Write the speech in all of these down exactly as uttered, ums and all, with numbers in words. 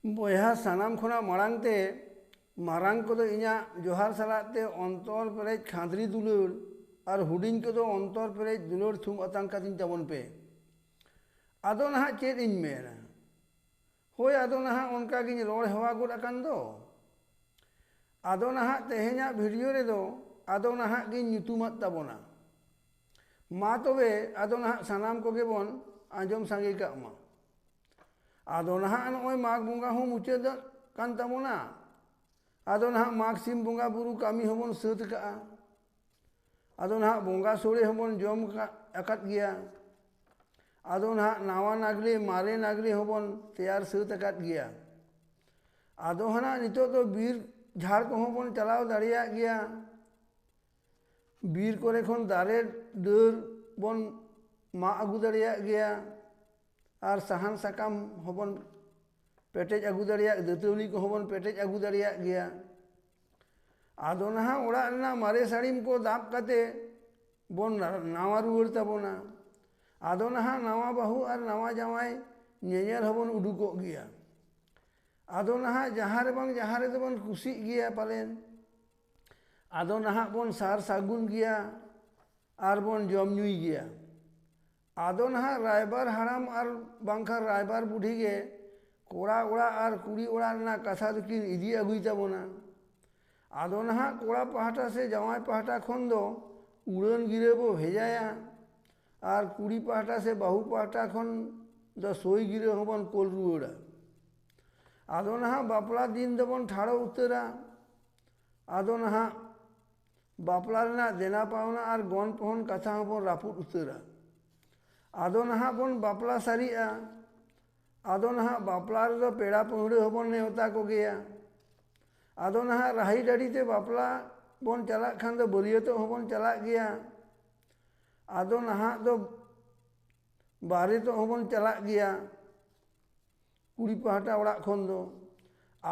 ᱵᱚᱭᱦᱟ, ᱥᱟᱱᱟᱢ ᱠᱷᱚᱱᱟᱜ ᱢᱟᱲᱟᱝ ᱛᱮ ᱢᱟᱨᱟᱝ ᱠᱚᱫᱚ ᱤᱧᱟᱹᱜ ᱡᱚᱦᱟᱨ ᱥᱟᱞᱟᱜ ᱛᱮ ᱚᱱᱛᱚᱨ ᱯᱮᱨᱮᱡ ᱠᱷᱟᱸᱫᱽᱨᱤ ᱫᱩᱞᱟᱹᱲ ᱟᱨ ᱦᱩᱰᱤᱧ ᱠᱚᱫᱚ ᱚᱱᱛᱚᱨ ᱯᱮᱨᱮᱡ ᱫᱩᱞᱟᱹᱲ ᱛᱷᱩᱢ ᱟᱛᱟᱝ ᱠᱟᱹᱛᱤᱧ ᱛᱟᱵᱚᱱ ᱯᱮ᱾ ᱟᱫᱚ ᱱᱟᱦᱟᱜ ᱪᱮᱫ ᱤᱧ ᱢᱮᱱᱟ? ᱦᱳᱭ, ᱟᱫᱚ ᱱᱟᱦᱟᱜ ᱚᱱᱠᱟ ᱜᱤᱧ ᱨᱚᱲ ᱦᱮᱣᱟ ᱜᱚᱫ ᱟᱠᱟᱱ ᱫᱚ᱾ ᱟᱫᱚ ᱱᱟᱦᱟᱜ ᱛᱮᱦᱮᱧᱟᱜ ᱵᱷᱤᱰᱤᱭᱳ ᱨᱮᱫᱚ ᱟᱫᱚ ᱱᱟᱦᱟᱜ ᱜᱤᱧ ᱧᱩᱛᱩᱢᱟᱫ ᱛᱟᱵᱚᱱᱟ᱾ ᱢᱟ ᱛᱚᱵᱮ ᱟᱫᱚ ᱱᱟᱦᱟᱜ ᱥᱟᱱᱟᱢ ᱠᱚᱜᱮ ᱵᱚᱱ ᱟᱸᱡᱚᱢ ᱥᱟᱸᱜᱮ ᱠᱟᱜ ᱢᱟ᱾ ᱟᱫᱚ ᱱᱟᱦᱟᱜ ᱱᱚᱜᱼᱚᱭ ᱢᱟᱜᱽ ᱵᱚᱸᱜᱟ ᱦᱚᱸ ᱢᱩᱪᱟᱹᱫᱚᱜ ᱠᱟᱱ ᱛᱟᱵᱚᱱᱟ᱾ ᱟᱫᱚ ᱱᱟᱦᱟᱜ ᱢᱟᱜᱽ ᱥᱤᱢ ᱵᱚᱸᱜᱟ ᱵᱩᱨᱩ ᱠᱟᱹᱢᱤ ᱦᱚᱸᱵᱚᱱ ᱥᱟᱹᱛ ᱠᱟᱜᱼᱟ᱾ ᱟᱫᱚ ᱱᱟᱦᱟᱜ ᱵᱚᱸᱜᱟ ᱥᱳᱲᱮ ᱦᱚᱸᱵᱚᱱ ᱡᱚᱢ ᱠᱟᱜ-, ᱟᱠᱟᱫ ᱜᱮᱭᱟ᱾ ᱟᱫᱚ ᱱᱟᱦᱟᱜ ᱱᱟᱣᱟ ᱱᱟᱜᱽᱞᱮ, ᱢᱟᱨᱮ ᱱᱟᱜᱽᱞᱮ ᱦᱚᱸᱵᱚᱱ ᱛᱮᱭᱟᱨ ᱥᱟᱹᱛ ᱟᱠᱟᱫ ᱜᱮᱭᱟ᱾ ᱟᱫᱚ ᱦᱟᱱᱟ ᱱᱤᱛᱚᱜ ᱫᱚ ᱵᱤᱨ ᱡᱷᱟᱲ ᱠᱚᱦᱚᱸ ᱵᱚᱱ ᱪᱟᱞᱟᱣ ᱫᱟᱲᱮᱭᱟᱜ ᱜᱮᱭᱟ᱾ ᱵᱤᱨ ᱠᱚᱨᱮ ᱠᱷᱚᱱ ᱫᱟᱨᱮ ᱰᱟᱹᱨ ᱵᱚᱱ ᱢᱟᱜ ᱟᱹᱜᱩ ᱫᱟᱲᱮᱭᱟᱜ ᱜᱮᱭᱟ᱾ ᱟᱨ ᱥᱟᱦᱟᱱ ᱥᱟᱠᱟᱢ ᱦᱚᱸᱵᱚᱱ ᱯᱮᱴᱮᱡ ᱟᱹᱜᱩ ᱫᱟᱲᱮᱭᱟᱜ, ᱫᱟᱹᱛᱟᱹᱣᱲᱤ ᱠᱚᱦᱚᱸ ᱵᱚᱱ ᱯᱮᱴᱮᱡ ᱟᱹᱜᱩ ᱫᱟᱲᱮᱭᱟᱜ ᱜᱮᱭᱟ᱾ ᱟᱫᱚ ᱱᱟᱦᱟᱜ ᱚᱲᱟᱜ ᱨᱮᱱᱟᱜ ᱢᱟᱨᱮ ᱥᱟᱹᱲᱤᱢ ᱠᱚ ᱫᱟᱵ ᱠᱟᱛᱮ ᱵᱚᱱ ᱱᱟ-, ᱱᱟᱣᱟ ᱨᱩᱣᱟᱹᱲ ᱛᱟᱵᱚᱱᱟ᱾ ᱟᱫᱚ ᱱᱟᱦᱟᱜ ᱱᱟᱣᱟ ᱵᱟᱹᱦᱩ ᱟᱨ ᱱᱟᱣᱟ ᱡᱟᱶᱟᱭ ᱧᱮᱧᱮᱞ ᱦᱚᱸᱵᱚᱱ ᱩᱰᱩᱠᱚᱜ ᱜᱮᱭᱟ᱾ ᱟᱫᱚ ᱱᱟᱦᱟᱜ ᱡᱟᱦᱟᱸ ᱨᱮ ᱵᱟᱝ ᱡᱟᱦᱟᱸ ᱨᱮᱫᱚ ᱵᱚᱱ ᱠᱩᱥᱤᱜ ᱜᱮᱭᱟ ᱯᱟᱞᱮᱱ᱾ ᱟᱫᱚ ᱱᱟᱦᱟᱜ ᱵᱚᱱ ᱥᱟᱨ ᱥᱟᱹᱜᱩᱱ ᱜᱮᱭᱟ ᱟᱨ ᱵᱚᱱ ᱡᱚᱢ ᱧᱩᱭ ᱜᱮᱭᱟ᱾ ᱟᱫᱚ ᱱᱟᱦᱟᱜ ᱨᱟᱭᱵᱟᱨ ᱦᱟᱲᱟᱢ ᱟᱨ ᱵᱟᱝᱠᱷᱟᱱ ᱨᱟᱭᱵᱟᱨ ᱵᱩᱰᱷᱤ ᱜᱮ ᱠᱚᱲᱟ ᱚᱲᱟᱜ ᱟᱨ ᱠᱩᱲᱤ ᱚᱲᱟᱜ ᱨᱮᱱᱟᱜ ᱠᱟᱛᱷᱟ ᱫᱚᱠᱤᱱ ᱤᱫᱤ ᱟᱹᱜᱩᱭ ᱛᱟᱵᱚᱱᱟ᱾ ᱟᱫᱚ ᱱᱟᱦᱟᱜ ᱠᱚᱲᱟ ᱯᱟᱦᱴᱟ ᱥᱮ ᱡᱟᱶᱟᱭ ᱯᱟᱦᱴᱟ ᱠᱷᱚᱱ ᱫᱚ ᱩᱰᱟᱹᱱ ᱜᱤᱨᱟᱹ ᱵᱚ ᱵᱷᱮᱡᱟᱭᱟ ᱟᱨ ᱠᱩᱲᱤ ᱯᱟᱦᱴᱟ ᱥᱮ ᱵᱟᱹᱦᱩ ᱯᱟᱦᱴᱟ ᱠᱷᱚᱱ ᱫᱚ ᱥᱳᱭ ᱜᱤᱨᱟᱹ ᱦᱚᱸᱵᱚᱱ ᱠᱳᱞ ᱨᱩᱣᱟᱹᱲᱟ᱾ ᱟᱫᱚ ᱱᱟᱦᱟᱜ ᱵᱟᱯᱞᱟ ᱫᱤᱱ ᱫᱚᱵᱚᱱ ᱴᱷᱟᱲᱚ ᱩᱛᱟᱹᱨᱟ᱾ ᱟᱫᱚ ᱱᱟᱦᱟᱜ ᱵᱟᱯᱞᱟ ᱨᱮᱱᱟᱜ ᱫᱮᱱᱟ ᱯᱟᱣᱱᱟ ᱟᱨ ᱜᱚᱱ ᱯᱚᱦᱚᱱ ᱠᱟᱛᱷᱟ ᱦᱚᱸᱵᱚᱱ ᱨᱟᱹᱯᱩᱫ ᱩᱛᱟᱹᱨᱟ᱾ ᱟᱫᱚ ᱱᱟᱦᱟᱜ ᱵᱚᱱ ᱵᱟᱯᱞᱟ ᱥᱟᱹᱨᱤᱜᱼᱟ᱾ ᱟᱫᱚ ᱱᱟᱦᱟᱜ ᱵᱟᱯᱞᱟ ᱨᱮᱫᱚ ᱯᱮᱲᱟ ᱯᱟᱹᱦᱲᱟᱹ ᱦᱚᱸᱵᱚᱱ ᱱᱮᱣᱛᱟ ᱠᱚᱜᱮᱭᱟ᱾ ᱟᱫᱚ ᱱᱟᱦᱟᱜ ᱨᱟᱹᱦᱤ ᱰᱟᱹᱰᱤ ᱛᱮ ᱵᱟᱯᱞᱟ ᱵᱚᱱ ᱪᱟᱞᱟᱜ ᱠᱷᱟᱱ ᱫᱚ ᱵᱟᱹᱨᱭᱟᱹᱛᱚᱜ ᱦᱚᱸᱵᱚᱱ ᱪᱟᱞᱟᱜ ᱜᱮᱭᱟ᱾ ᱟᱫᱚ ᱱᱟᱦᱟᱜ ᱫᱚ ᱵᱟᱨᱮᱛᱚᱜ ᱦᱚᱸᱵᱚᱱ ᱪᱟᱞᱟᱜ ᱜᱮᱭᱟ᱾ ᱠᱩᱲᱤ ᱯᱟᱦᱴᱟ ᱚᱲᱟᱜ ᱠᱷᱚᱱ ᱫᱚ᱾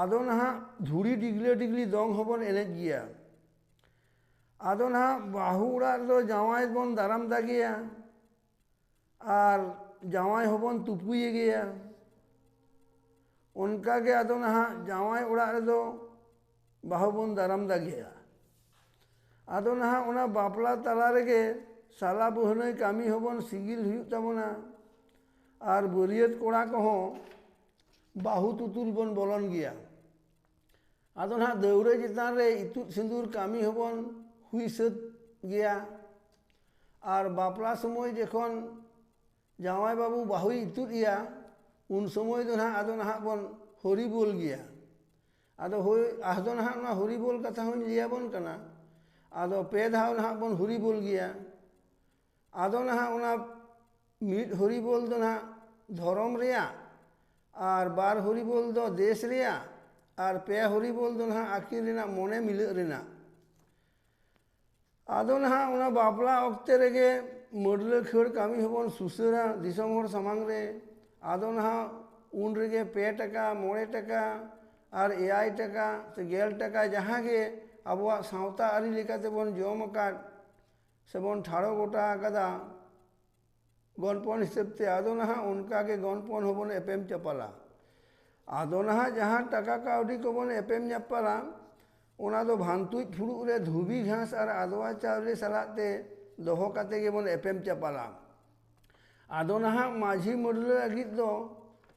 ᱟᱫᱚ ᱱᱟᱦᱟᱜ ᱫᱷᱩᱲᱤ ᱰᱤᱜᱽᱞᱟᱹ ᱰᱤᱜᱽᱞᱤ ᱫᱚᱝ ᱦᱚᱸᱵᱚᱱ ᱮᱱᱮᱡ ᱜᱮᱭᱟ᱾ ᱟᱫᱚ ᱱᱟᱦᱟᱜ ᱵᱟᱹᱦᱩ ᱚᱲᱟᱜ ᱨᱮᱫᱚ ᱡᱟᱶᱟᱭ ᱵᱚᱱ ᱫᱟᱨᱟᱢ ᱫᱟᱜᱮᱭᱟ ᱟᱨ ᱡᱟᱶᱟᱭ ᱦᱚᱸᱵᱚᱱ ᱛᱩᱯᱩᱭᱮ ᱜᱮᱭᱟ᱾ ᱚᱱᱠᱟ ᱜᱮ ᱟᱫᱚ ᱱᱟᱦᱟᱜ ᱡᱟᱶᱟᱭ ᱚᱲᱟᱜ ᱨᱮᱫᱚ ᱵᱟᱹᱦᱩ ᱵᱚᱱ ᱫᱟᱨᱟᱢ ᱫᱟᱜᱮᱭᱟ᱾ ᱟᱫᱚ ᱱᱟᱦᱟᱜ ᱚᱱᱟ ᱵᱟᱯᱞᱟ ᱛᱟᱞᱟ ᱨᱮᱜᱮ ᱥᱟᱞᱟ ᱵᱟᱹᱦᱱᱟᱹᱭ ᱠᱟᱹᱢᱤ ᱦᱚᱸᱵᱚᱱ ᱥᱤᱜᱤᱞ ᱦᱩᱭᱩᱜ ᱛᱟᱵᱚᱱᱟ᱾ ᱟᱨ ᱵᱟᱹᱨᱭᱟᱹᱛ ᱠᱚᱲᱟ ᱠᱚᱦᱚᱸ ᱵᱟᱹᱦᱩ ᱛᱩᱛᱩᱞ ᱵᱚᱱ ᱵᱚᱞᱚᱱ ᱜᱮᱭᱟ᱾ ᱟᱫᱚ ᱱᱟᱦᱟᱜ ᱫᱟᱹᱣᱲᱟᱹ ᱪᱮᱛᱟᱱ ᱨᱮ ᱤᱛᱩᱫ ᱥᱤᱸᱫᱩᱨ ᱠᱟᱹᱢᱤ ᱦᱚᱸᱵᱚᱱ ᱦᱩᱭ ᱥᱟᱹᱛ ᱜᱮᱭᱟ᱾ ᱟᱨ ᱵᱟᱯᱞᱟ ᱥᱚᱢᱚᱭ ᱡᱚᱠᱷᱚᱱ ᱡᱟᱶᱟᱭ ᱵᱟᱹᱵᱩ ᱵᱟᱹᱦᱩᱭ ᱤᱛᱩᱫ ᱮᱭᱟ, ᱩᱱ ᱥᱚᱢᱚᱭ ᱫᱚ ᱱᱟᱦᱟᱜ ᱟᱫᱚ ᱱᱟᱦᱟᱜ ᱵᱚᱱ ᱦᱚᱨᱤ ᱵᱚᱞ ᱜᱮᱭᱟ᱾ ᱟᱫᱚ ᱦᱳᱭ, ᱟᱫᱚ ᱱᱟᱦᱟᱜ ᱱᱚᱣᱟ ᱦᱚᱨᱤ ᱵᱚᱞ ᱠᱟᱛᱷᱟ ᱦᱚᱧ ᱞᱟᱹᱭᱟᱵᱚᱱ ᱠᱟᱱᱟ᱾ ᱟᱫᱚ ᱯᱮ ᱫᱷᱟᱣ ᱱᱟᱦᱟᱜ ᱵᱚᱱ ᱦᱚᱨᱤ ᱵᱚᱞ ᱜᱮᱭᱟ᱾ ᱟᱫᱚ ᱱᱟᱦᱟᱜ ᱚᱱᱟ ᱢᱤᱫ ᱦᱚᱨᱤ ᱵᱚᱞ ᱫᱚ ᱱᱟᱦᱟᱜ ᱫᱷᱚᱨᱚᱢ ᱨᱮᱭᱟᱜ, ᱟᱨ ᱵᱟᱨ ᱦᱚᱨᱤ ᱵᱚᱞ ᱫᱚ ᱫᱮᱥ ᱨᱮᱭᱟᱜ, ᱟᱨ ᱯᱮ ᱦᱚᱨᱤ ᱵᱚᱞ ᱫᱚ ᱱᱟᱦᱟᱜ ᱟᱹᱠᱤᱱ ᱨᱮᱱᱟᱜ ᱢᱚᱱᱮ ᱢᱤᱞᱟᱹᱜ ᱨᱮᱱᱟᱜ᱾ ᱟᱫᱚ ᱱᱟᱦᱟᱜ ᱚᱱᱟ ᱵᱟᱯᱞᱟ ᱚᱠᱛᱮ ᱨᱮᱜᱮ ᱢᱟᱹᱰᱞᱟᱹ ᱠᱷᱟᱹᱲ ᱠᱟᱹᱢᱤ ᱦᱚᱸᱵᱚᱱ ᱥᱩᱥᱟᱹᱨᱟ ᱫᱤᱥᱚᱢ ᱦᱚᱲ ᱥᱟᱢᱟᱝ ᱨᱮ᱾ ᱟᱫᱚ ᱱᱟᱦᱟᱜ ᱩᱱ ᱨᱮᱜᱮ ᱯᱮ ᱴᱟᱠᱟ, ᱢᱚᱬᱮ ᱴᱟᱠᱟ ᱟᱨ ᱮᱭᱟᱭ ᱴᱟᱠᱟ ᱥᱮ ᱜᱮᱞ ᱴᱟᱠᱟ, ᱡᱟᱦᱟᱸ ᱜᱮ ᱟᱵᱚᱣᱟᱜ ᱥᱟᱶᱛᱟ ᱟᱹᱨᱤ ᱞᱮᱠᱟᱛᱮ ᱵᱚᱱ ᱡᱚᱢ ᱟᱠᱟᱫ ᱥᱮᱵᱚᱱ ᱴᱷᱟᱲᱚ ᱜᱚᱴᱟ ᱟᱠᱟᱫᱟ, ᱜᱚᱱᱯᱚᱱ ᱦᱤᱥᱟᱹᱵ ᱛᱮ᱾ ᱟᱫᱚ ᱱᱟᱦᱟᱜ ᱚᱱᱠᱟ ᱜᱮ ᱜᱚᱱᱯᱚᱱ ᱦᱚᱸᱵᱚᱱ ᱮᱯᱮᱢ ᱪᱟᱯᱟᱞᱟ᱾ ᱟᱫᱚ ᱱᱟᱦᱟᱜ ᱡᱟᱦᱟᱸ ᱴᱟᱠᱟ ᱠᱟᱹᱣᱰᱤ ᱠᱚᱵᱚᱱ ᱮᱯᱮᱢ ᱧᱟᱯᱟᱞᱟ, ᱚᱱᱟ ᱫᱚ ᱵᱷᱟᱱᱛᱩᱡ ᱯᱷᱩᱲᱩᱜ ᱨᱮ ᱫᱷᱩᱵᱤ ᱜᱷᱟᱥ ᱟᱨ ᱟᱫᱽᱣᱟ ᱪᱟᱣᱞᱮ ᱥᱟᱞᱟᱜ ᱛᱮ ᱫᱚᱦᱚ ᱠᱟᱛᱮ ᱜᱮᱵᱚᱱ ᱮᱯᱮᱢ ᱪᱟᱯᱟᱞᱟ᱾ ᱟᱫᱚ ᱱᱟᱦᱟᱜ ᱢᱟᱹᱡᱷᱤ ᱢᱟᱹᱰᱞᱟᱹ ᱞᱟᱹᱜᱤᱫ ᱫᱚ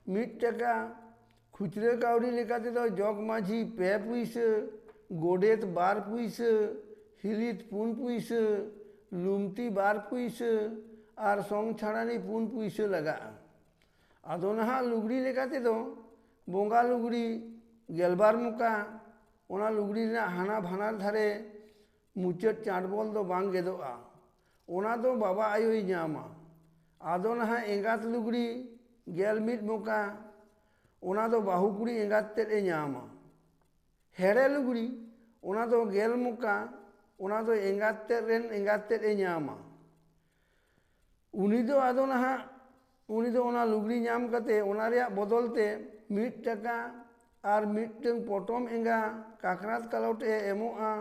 ᱢᱤᱫ ᱴᱟᱠᱟ, ᱠᱷᱩᱪᱨᱟᱹ ᱠᱟᱹᱣᱰᱤ ᱞᱮᱠᱟ ᱛᱮᱫᱚ ᱡᱚᱜᱽ ᱢᱟᱹᱡᱷᱤ ᱯᱮ ᱯᱩᱭᱥᱟᱹ, ᱜᱚᱰᱮᱛ ᱵᱟᱨ ᱯᱩᱭᱥᱟᱹ, ᱦᱤᱞᱤᱛ ᱯᱩᱱ ᱯᱩᱭᱥᱟᱹ, ᱞᱩᱢᱛᱤ ᱵᱟᱨ ᱯᱩᱭᱥᱟᱹ ᱟᱨ ᱥᱚᱝ ᱪᱷᱟᱲᱟᱱᱤ ᱯᱩᱱ ᱯᱩᱭᱥᱟᱹ ᱞᱟᱜᱟᱜᱼᱟ᱾ ᱟᱫᱚ ᱱᱟᱦᱟᱜ ᱞᱩᱜᱽᱲᱤ ᱞᱮᱠᱟ ᱛᱮᱫᱚ ᱵᱚᱸᱜᱟ ᱞᱩᱜᱽᱲᱤ ᱜᱮᱞᱵᱟᱨ ᱢᱚᱠᱟ, ᱚᱱᱟ ᱞᱩᱜᱽᱲᱤ ᱨᱮᱱᱟᱜ ᱦᱟᱱᱟ ᱵᱷᱟᱱᱟᱨ ᱫᱷᱟᱨᱮ ᱢᱩᱪᱟᱹᱫ ᱪᱟᱸᱰᱵᱚᱞ ᱫᱚ ᱵᱟᱝ ᱜᱮᱫᱚᱜᱼᱟ, ᱚᱱᱟ ᱫᱚ ᱵᱟᱵᱟ ᱟᱭᱳᱭ ᱧᱟᱢᱟ᱾ ᱟᱫᱚ ᱱᱟᱦᱟᱜ ᱮᱸᱜᱟᱛ ᱞᱩᱜᱽᱲᱤ ᱜᱮᱞ ᱢᱤᱫ ᱢᱚᱠᱟ, ᱚᱱᱟ ᱫᱚ ᱵᱟᱹᱦᱩ ᱠᱩᱲᱤ ᱮᱸᱜᱟᱛ ᱛᱮᱫ ᱮ ᱧᱟᱢᱟ᱾ ᱦᱮᱲᱮ ᱞᱩᱜᱽᱲᱤ, ᱚᱱᱟ ᱫᱚ ᱜᱮᱞ ᱢᱚᱠᱟ, ᱚᱱᱟ ᱫᱚ ᱮᱸᱜᱟᱛ ᱛᱮᱫ ᱨᱮᱱ ᱮᱸᱜᱟᱛ ᱛᱮᱫ ᱮ ᱧᱟᱢᱟ᱾ ᱩᱱᱤ ᱫᱚ ᱟᱫᱚ ᱱᱟᱦᱟᱜ, ᱩᱱᱤ ᱫᱚ ᱚᱱᱟ ᱞᱩᱜᱽᱲᱤ ᱧᱟᱢ ᱠᱟᱛᱮ ᱚᱱᱟ ᱨᱮᱭᱟᱜ ᱵᱚᱫᱚᱞ ᱛᱮ ᱢᱤᱫ ᱴᱟᱠᱟ ᱟᱨ ᱢᱤᱫᱴᱟᱹᱝ ᱯᱚᱴᱚᱢ ᱮᱸᱜᱟ ᱠᱟᱠᱨᱟᱛ ᱠᱟᱞᱚᱴ ᱮ ᱮᱢᱚᱜᱼᱟ᱾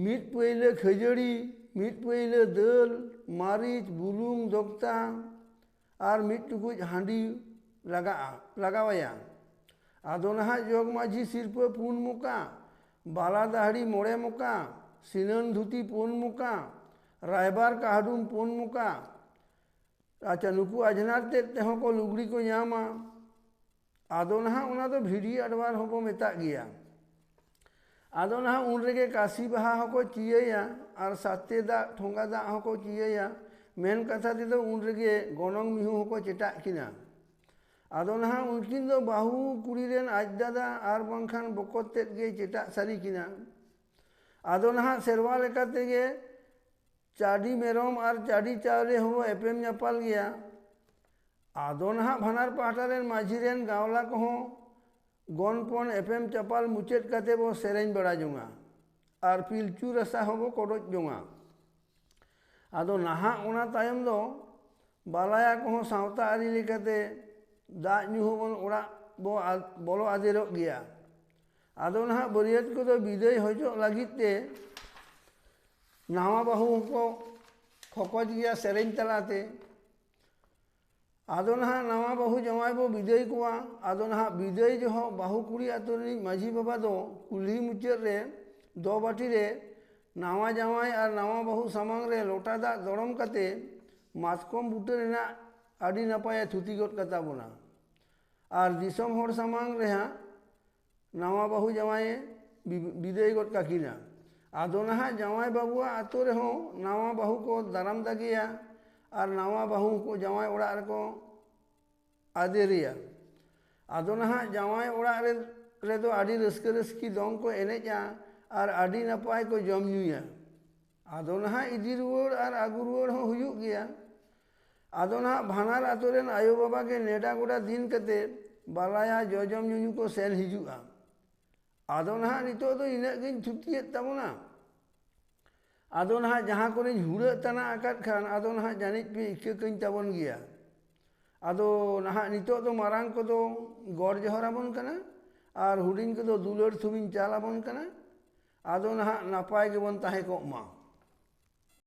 ᱢᱤᱫ ᱯᱟᱹᱭᱞᱟᱹ ᱠᱷᱟᱹᱡᱟᱹᱲᱤ, ᱢᱤᱫ ᱯᱟᱹᱭᱞᱟᱹ ᱫᱟᱹᱞ, ᱢᱟᱹᱨᱤᱪ, ᱵᱩᱞᱩᱝ, ᱫᱚᱠᱛᱟ ᱟᱨ ᱢᱤᱫ ᱴᱩᱠᱩᱡ ᱦᱟᱺᱰᱤ ᱞᱟᱜᱟᱜᱼᱟ, ᱞᱟᱜᱟᱣᱟᱭᱟ᱾ ᱟᱫᱚ ᱱᱟᱦᱟᱜ ᱡᱚᱜᱽ ᱢᱟᱹᱡᱷᱤ ᱥᱤᱨᱯᱟᱹ ᱯᱩᱱ ᱢᱚᱠᱟ, ᱵᱟᱞᱟ ᱫᱟᱦᱲᱤ ᱢᱚᱬᱮ ᱢᱚᱠᱟ, ᱥᱤᱱᱟᱹᱱ ᱫᱷᱩᱛᱤ ᱯᱩᱱ ᱢᱚᱠᱟ, ᱨᱟᱭᱵᱟᱨ ᱠᱟᱦᱰᱩᱢ ᱯᱩᱱ ᱢᱚᱠᱟ᱾ ᱟᱪᱪᱷᱟ, ᱱᱩᱠᱩ ᱟᱡᱷᱱᱟᱨ ᱛᱮᱫ ᱛᱮᱦᱚᱸ ᱠᱚ ᱞᱩᱜᱽᱲᱤ ᱠᱚ ᱧᱟᱢᱟ᱾ ᱟᱫᱚ ᱱᱟᱦᱟᱜ ᱚᱱᱟ ᱫᱚ ᱵᱷᱤᱰᱤ ᱟᱰᱣᱟᱨ ᱦᱚᱸᱵᱚ ᱢᱮᱛᱟᱜ ᱜᱮᱭᱟ᱾ ᱟᱫᱚ ᱱᱟᱦᱟᱜ ᱩᱱ ᱨᱮᱜᱮ ᱠᱟᱥᱤ ᱵᱟᱦᱟ ᱦᱚᱸᱠᱚ ᱪᱤᱭᱟᱹᱭᱟ ᱟᱨ ᱥᱟᱛᱮ ᱫᱟᱜ, ᱴᱷᱚᱸᱜᱟ ᱫᱟᱜ ᱦᱚᱸᱠᱚ ᱪᱤᱭᱟᱹᱭᱟ᱾ ᱢᱮᱱ ᱠᱟᱛᱷᱟ ᱛᱮᱫᱚ ᱩᱱ ᱨᱮᱜᱮ ᱜᱚᱱᱚᱝ ᱢᱤᱦᱩ ᱦᱚᱸᱠᱚ ᱪᱮᱴᱟᱜ ᱠᱤᱱᱟ᱾ ᱟᱫᱚ ᱱᱟᱦᱟᱜ ᱩᱱᱠᱤᱱ ᱫᱚ ᱵᱟᱹᱦᱩ ᱠᱩᱲᱤ ᱨᱮᱱ ᱟᱡ ᱫᱟᱫᱟ ᱟᱨ ᱵᱟᱝᱠᱷᱟᱱ ᱵᱚᱠᱚᱛ ᱛᱮᱫ ᱜᱮ ᱪᱮᱴᱟᱜ ᱥᱟᱹᱨᱤ ᱠᱤᱱᱟ᱾ ᱟᱫᱚ ᱱᱟᱦᱟᱜ ᱥᱮᱨᱣᱟ ᱞᱮᱠᱟ ᱛᱮᱜᱮ ᱪᱟᱹᱰᱤ ᱢᱮᱨᱚᱢ ᱟᱨ ᱪᱟᱹᱰᱤ ᱪᱟᱣᱞᱮ ᱦᱚᱸᱵᱚ ᱮᱯᱮᱢ ᱧᱟᱯᱟᱞ ᱜᱮᱭᱟ᱾ ᱟᱫᱚ ᱱᱟᱦᱟᱜ ᱵᱷᱟᱱᱟᱨ ᱯᱟᱦᱴᱟ ᱨᱮᱱ ᱢᱟᱹᱡᱷᱤ ᱨᱮᱱ ᱜᱟᱶᱞᱟ ᱠᱚᱦᱚᱸ ᱜᱚᱱᱯᱚᱱ ᱮᱯᱮᱢ ᱪᱟᱯᱟᱞ ᱢᱩᱪᱟᱹᱫ ᱠᱟᱛᱮ ᱵᱚ ᱥᱮᱨᱮᱧ ᱵᱟᱲᱟ ᱡᱚᱝᱟ ᱟᱨ ᱯᱤᱞᱪᱩ ᱨᱟᱥᱟ ᱦᱚᱸᱵᱚ ᱠᱚᱰᱚᱡ ᱡᱚᱝᱟ᱾ ᱟᱫᱚ ᱱᱟᱦᱟᱜ ᱚᱱᱟ ᱛᱟᱭᱚᱢ ᱫᱚ ᱵᱟᱞᱟᱭᱟ ᱠᱚᱦᱚᱸ ᱥᱟᱶᱛᱟ ᱟᱹᱨᱤ ᱞᱮᱠᱟᱛᱮ ᱫᱟᱜ ᱧᱩ ᱦᱚᱸᱵᱚᱱ ᱚᱲᱟᱜ ᱵᱚ ᱟ- ᱵᱚᱞᱚ ᱟᱫᱮᱨᱚᱜ ᱜᱮᱭᱟ᱾ ᱟᱫᱚ ᱱᱟᱦᱟᱜ ᱵᱟᱹᱨᱭᱟᱹᱛ ᱠᱚᱫᱚ ᱵᱤᱫᱟᱹᱭ ᱦᱚᱪᱚᱜ ᱞᱟᱹᱜᱤᱫ ᱛᱮ ᱱᱟᱣᱟ ᱵᱟᱹᱦᱩ ᱦᱚᱸᱠᱚ ᱠᱷᱚᱠᱚᱡ ᱜᱮᱭᱟ ᱥᱮᱨᱮᱧ ᱛᱟᱞᱟᱛᱮ᱾ ᱟᱫᱚ ᱱᱟᱦᱟᱜ ᱱᱟᱣᱟ ᱵᱟᱹᱦᱩ ᱡᱟᱶᱟᱭ ᱵᱚ ᱵᱤᱫᱟᱹᱭ ᱠᱚᱣᱟ᱾ ᱟᱫᱚ ᱱᱟᱦᱟᱜ ᱵᱤᱫᱟᱹᱭ ᱡᱚᱦᱚᱜ ᱵᱟᱹᱦᱩ ᱠᱩᱲᱤ ᱟᱛᱳ ᱨᱤᱱᱤᱡ ᱢᱟᱹᱡᱷᱤ ᱵᱟᱵᱟ ᱫᱚ ᱠᱩᱞᱦᱤ ᱢᱩᱪᱟᱹᱫ ᱨᱮ ᱫᱚ ᱵᱟᱹᱴᱤ ᱨᱮ ᱱᱟᱣᱟ ᱡᱟᱶᱟᱭ ᱟᱨ ᱱᱟᱣᱟ ᱵᱟᱹᱦᱩ ᱥᱟᱢᱟᱝ ᱨᱮ ᱞᱚᱴᱟ ᱫᱟᱜ ᱫᱚᱲᱚᱢ ᱠᱟᱛᱮ ᱢᱟᱛᱠᱚᱢ ᱵᱩᱴᱟᱹ ᱨᱮᱱᱟᱜ ᱟᱹᱰᱤ ᱱᱟᱯᱟᱭᱮ ᱛᱷᱩᱛᱤ ᱜᱚᱫ ᱠᱟᱛᱟ ᱵᱚᱱᱟ᱾ ᱟᱨ ᱫᱤᱥᱚᱢ ᱦᱚᱲ ᱥᱟᱢᱟᱝ ᱨᱮᱦᱟᱸᱜ ᱱᱟᱣᱟ ᱵᱟᱹᱦᱩ ᱡᱟᱶᱟᱭᱮ ᱵᱤ- ᱵᱤᱫᱟᱹᱭ ᱜᱚᱫ ᱠᱟᱹᱠᱤᱱᱟ᱾ ᱟᱫᱚ ᱱᱟᱦᱟᱜ ᱡᱟᱶᱟᱭ ᱵᱟᱹᱵᱩᱣᱟᱜ ᱟᱛᱳ ᱨᱮᱦᱚᱸ ᱱᱟᱣᱟ ᱵᱟᱹᱦᱩ ᱠᱚ ᱫᱟᱨᱟᱢ ᱫᱟᱜᱮᱭᱟ ᱟᱨ ᱱᱟᱣᱟ ᱵᱟᱹᱦᱩ ᱠᱚ ᱡᱟᱶᱟᱭ ᱚᱲᱟᱜ ᱨᱮᱠᱚ ᱟᱫᱮᱨᱮᱭᱟ᱾ ᱟᱫᱚ ᱱᱟᱦᱟᱜ ᱡᱟᱶᱟᱭ ᱚᱲᱟᱜ ᱨᱮ ᱨᱮᱫᱚ ᱟᱹᱰᱤ ᱨᱟᱹᱥᱠᱟᱹ ᱨᱟᱹᱥᱠᱤ ᱫᱚᱝ ᱠᱚ ᱮᱱᱮᱡᱼᱟ ᱟᱨ ᱟᱹᱰᱤ ᱱᱟᱯᱟᱭ ᱠᱚ ᱡᱚᱢ ᱧᱩᱭᱟ᱾ ᱟᱫᱚ ᱱᱟᱦᱟᱜ ᱤᱫᱤ ᱨᱩᱣᱟᱹᱲ ᱟᱨ ᱟᱹᱜᱩ ᱨᱩᱣᱟᱹᱲ ᱦᱚᱸ ᱦᱩᱭᱩᱜ ᱜᱮᱭᱟ᱾ ᱟᱫᱚ ᱱᱟᱦᱟᱜ ᱵᱷᱟᱱᱟᱨ ᱟᱛᱳ ᱨᱮᱱ ᱟᱭᱳ ᱵᱟᱵᱟ ᱜᱮ ᱱᱮᱰᱟ ᱜᱚᱰᱟ ᱫᱤᱱ ᱠᱟᱛᱮ ᱵᱟᱞᱟᱭᱟ ᱡᱚᱡᱚᱢ ᱧᱩᱧᱩ ᱠᱚ ᱥᱮᱱ ᱦᱤᱡᱩᱜᱼᱟ᱾ ᱟᱫᱚ ᱱᱟᱦᱟᱜ ᱱᱤᱛᱚᱜ ᱫᱚ ᱤᱱᱟᱹᱜ ᱜᱤᱧ ᱛᱷᱩᱛᱤᱭᱮᱫ ᱛᱟᱵᱚᱱᱟ᱾ ᱟᱫᱚ ᱱᱟᱦᱟᱜ ᱡᱟᱦᱟᱸ ᱠᱚᱨᱮᱧ ᱦᱩᱲᱟᱹᱜ ᱛᱟᱱᱟ ᱟᱠᱟᱫ ᱠᱷᱟᱱ, ᱟᱫᱚ ᱱᱟᱦᱟᱜ ᱡᱟᱹᱱᱤᱡ ᱯᱮ ᱤᱠᱟᱹ ᱠᱟᱹᱧ ᱛᱟᱵᱚᱱ ᱜᱮᱭᱟ᱾ ᱟᱫᱚ ᱱᱟᱦᱟᱜ ᱱᱤᱛᱚᱜ ᱫᱚ ᱢᱟᱨᱟᱝ ᱠᱚᱫᱚ ᱜᱚᱰ ᱡᱚᱦᱟᱨ ᱟᱵᱚᱱ ᱠᱟᱱᱟ ᱟᱨ ᱦᱩᱰᱤᱧ ᱠᱚᱫᱚ ᱫᱩᱞᱟᱹᱲ ᱛᱷᱩᱢᱤᱧ ᱪᱟᱞ ᱟᱵᱚᱱ ᱠᱟᱱᱟ᱾ ᱟᱫᱚ ᱱᱟᱦᱟᱜ ᱱᱟᱯᱟᱭ ᱜᱮᱵᱚᱱ ᱛᱟᱦᱮᱸ ᱠᱚᱜ ᱢᱟ᱾